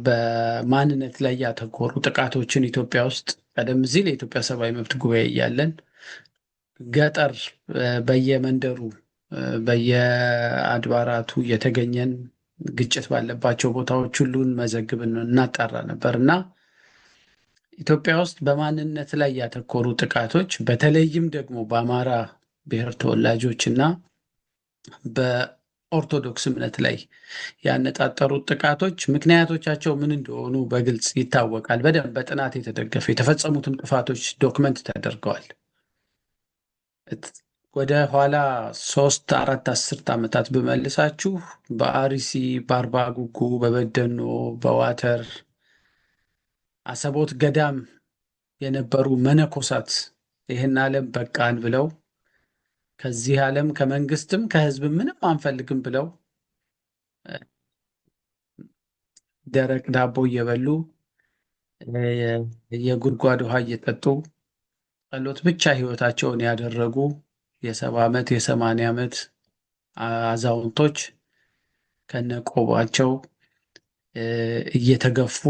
በማንነት ላይ ያተኮሩ ጥቃቶችን ኢትዮጵያ ውስጥ ቀደም ሲል የኢትዮጵያ ሰብአዊ መብት ጉባኤ እያለን ገጠር በየመንደሩ በየአድባራቱ እየተገኘን ግጭት ባለባቸው ቦታዎች ሁሉ እንመዘግብ እናጣራ ነበር። እና ኢትዮጵያ ውስጥ በማንነት ላይ ያተኮሩ ጥቃቶች፣ በተለይም ደግሞ በአማራ ብሔር ተወላጆች እና በኦርቶዶክስ እምነት ላይ ያነጣጠሩት ጥቃቶች ምክንያቶቻቸው ምን እንደሆኑ በግልጽ ይታወቃል። በደንብ በጥናት የተደገፈ የተፈጸሙትም ጥፋቶች document ተደርገዋል። ወደ ኋላ 3፣ 4 አስርት ዓመታት ብመልሳችሁ በአርሲ፣ በአርባ ጉጉ፣ በበደኖ፣ በዋተር አሰቦት ገዳም የነበሩ መነኮሳት ይህን ዓለም በቃን ብለው፣ ከዚህ ዓለም ከመንግስትም ከህዝብም ምንም አንፈልግም ብለው፣ ደረቅ ዳቦ እየበሉ፣ የጉድጓድ ውሃ እየጠጡ፣ ጸሎት ብቻ ህይወታቸውን ያደረጉ የ70 ዓመት የ80 ዓመት አዛውንቶች ከነቆባቸው እየተገፉ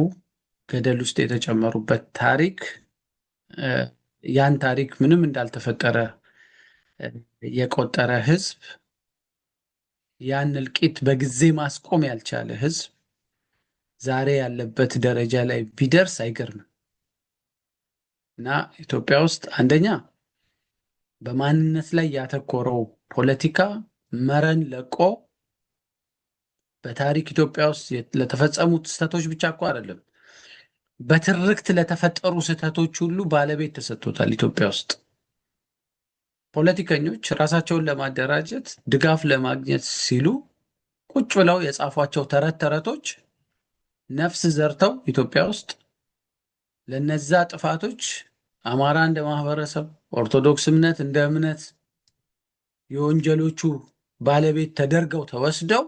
ገደል ውስጥ የተጨመሩበት ታሪክ፣ ያን ታሪክ ምንም እንዳልተፈጠረ የቆጠረ ህዝብ፣ ያን እልቂት በጊዜ ማስቆም ያልቻለ ህዝብ ዛሬ ያለበት ደረጃ ላይ ቢደርስ አይገርምም። እና ኢትዮጵያ ውስጥ አንደኛ በማንነት ላይ ያተኮረው ፖለቲካ መረን ለቆ በታሪክ ኢትዮጵያ ውስጥ ለተፈጸሙት ስህተቶች ብቻ እኮ አይደለም፣ በትርክት ለተፈጠሩ ስህተቶች ሁሉ ባለቤት ተሰጥቶታል። ኢትዮጵያ ውስጥ ፖለቲከኞች ራሳቸውን ለማደራጀት፣ ድጋፍ ለማግኘት ሲሉ ቁጭ ብለው የጻፏቸው ተረት ተረቶች ነፍስ ዘርተው ኢትዮጵያ ውስጥ ለነዛ ጥፋቶች አማራ እንደ ማህበረሰብ፣ ኦርቶዶክስ እምነት እንደ እምነት የወንጀሎቹ ባለቤት ተደርገው ተወስደው፣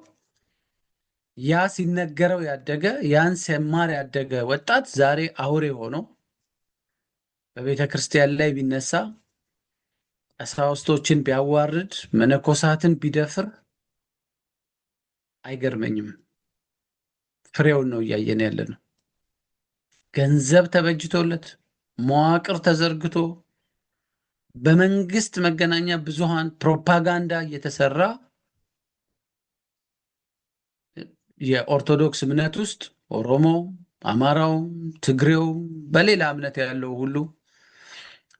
ያ ሲነገረው ያደገ፣ ያን ሲማር ያደገ ወጣት ዛሬ አውሬ ሆኖ በቤተ ክርስቲያን ላይ ቢነሳ፣ ቀሳውስቶችን ቢያዋርድ፣ መነኮሳትን ቢደፍር አይገርመኝም። ፍሬውን ነው እያየን ያለ ነው። ገንዘብ ተበጅቶለት፣ መዋቅር ተዘርግቶ፣ በመንግስት መገናኛ ብዙሃን ፕሮፓጋንዳ እየተሰራ የኦርቶዶክስ እምነት ውስጥ ኦሮሞው፣ አማራውም፣ ትግሬውም፣ በሌላ እምነት ያለው ሁሉ፣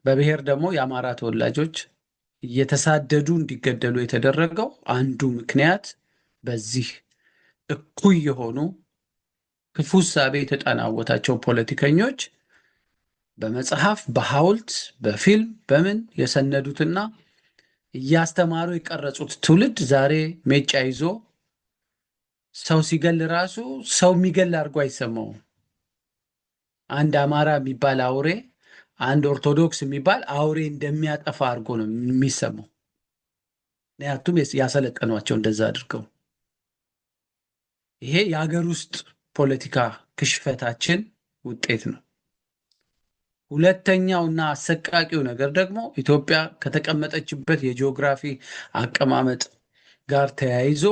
በብሔር ደግሞ የአማራ ተወላጆች እየተሳደዱ እንዲገደሉ የተደረገው አንዱ ምክንያት በዚህ እኩይ የሆኑ ክፉ እሳቤ የተጠናወታቸው ፖለቲከኞች በመጽሐፍ፣ በሐውልት፣ በፊልም፣ በምን የሰነዱትና እያስተማሩ የቀረጹት ትውልድ ዛሬ ሜጫ ይዞ ሰው ሲገል ራሱ ሰው የሚገል አድርጎ አይሰማውም። አንድ አማራ የሚባል አውሬ፣ አንድ ኦርቶዶክስ የሚባል አውሬ እንደሚያጠፋ አድርጎ ነው የሚሰማው። ምክንያቱም ያሰለጠኗቸው እንደዛ አድርገው። ይሄ የሀገር ውስጥ ፖለቲካ ክሽፈታችን ውጤት ነው። ሁለተኛውና አሰቃቂው ነገር ደግሞ ኢትዮጵያ ከተቀመጠችበት የጂኦግራፊ አቀማመጥ ጋር ተያይዞ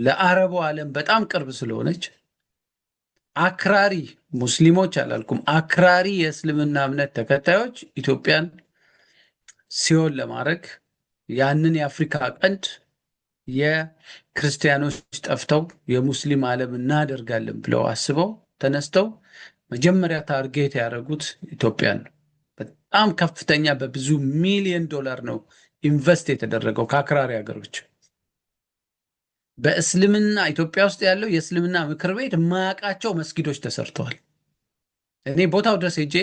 ለአረቡ ዓለም በጣም ቅርብ ስለሆነች አክራሪ ሙስሊሞች አላልኩም፣ አክራሪ የእስልምና እምነት ተከታዮች ኢትዮጵያን ሲኦል ለማድረግ፣ ያንን የአፍሪካ ቀንድ የክርስቲያኖች ጠፍተው የሙስሊም ዓለም እናደርጋለን ብለው አስበው ተነስተው መጀመሪያ target ያደረጉት ኢትዮጵያን ነው። በጣም ከፍተኛ በብዙ ሚሊዮን ዶላር ነው invest የተደረገው ከአክራሪ ሀገሮች። በእስልምና ኢትዮጵያ ውስጥ ያለው የእስልምና ምክር ቤት የማያውቃቸው መስጊዶች ተሰርተዋል። እኔ ቦታው ድረስ ሄጄ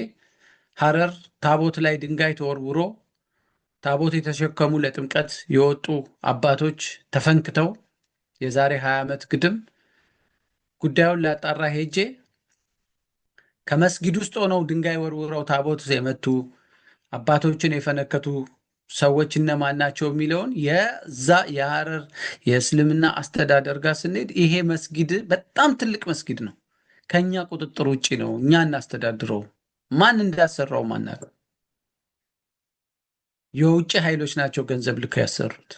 ሀረር ታቦት ላይ ድንጋይ ተወርውሮ ታቦት የተሸከሙ ለጥምቀት የወጡ አባቶች ተፈንክተው የዛሬ 20 ዓመት ግድም ጉዳዩን ላጣራ ሄጄ ከመስጊድ ውስጥ ሆነው ድንጋይ ወርውረው ታቦት የመቱ፣ አባቶችን የፈነከቱ ሰዎች እነማን ናቸው የሚለውን የዛ የሀረር የእስልምና አስተዳደር ጋር ስንሄድ ይሄ መስጊድ በጣም ትልቅ መስጊድ ነው፣ ከኛ ቁጥጥር ውጭ ነው፣ እኛ እናስተዳድረው፣ ማን እንዳሰራው ማናውቅም። የውጭ ኃይሎች ናቸው ገንዘብ ልከው ያሰሩት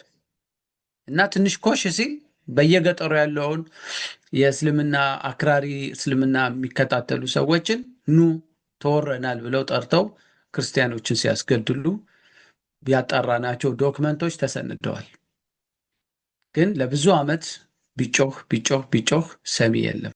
እና ትንሽ ኮሽ ሲል በየገጠሩ ያለውን የእስልምና አክራሪ እስልምና የሚከታተሉ ሰዎችን ኑ ተወረናል ብለው ጠርተው ክርስቲያኖችን ሲያስገድሉ ያጣራናቸው document ኦች ተሰንደዋል። ግን ለብዙ ዓመት ቢጮህ ቢጮህ ቢጮህ ሰሚ የለም።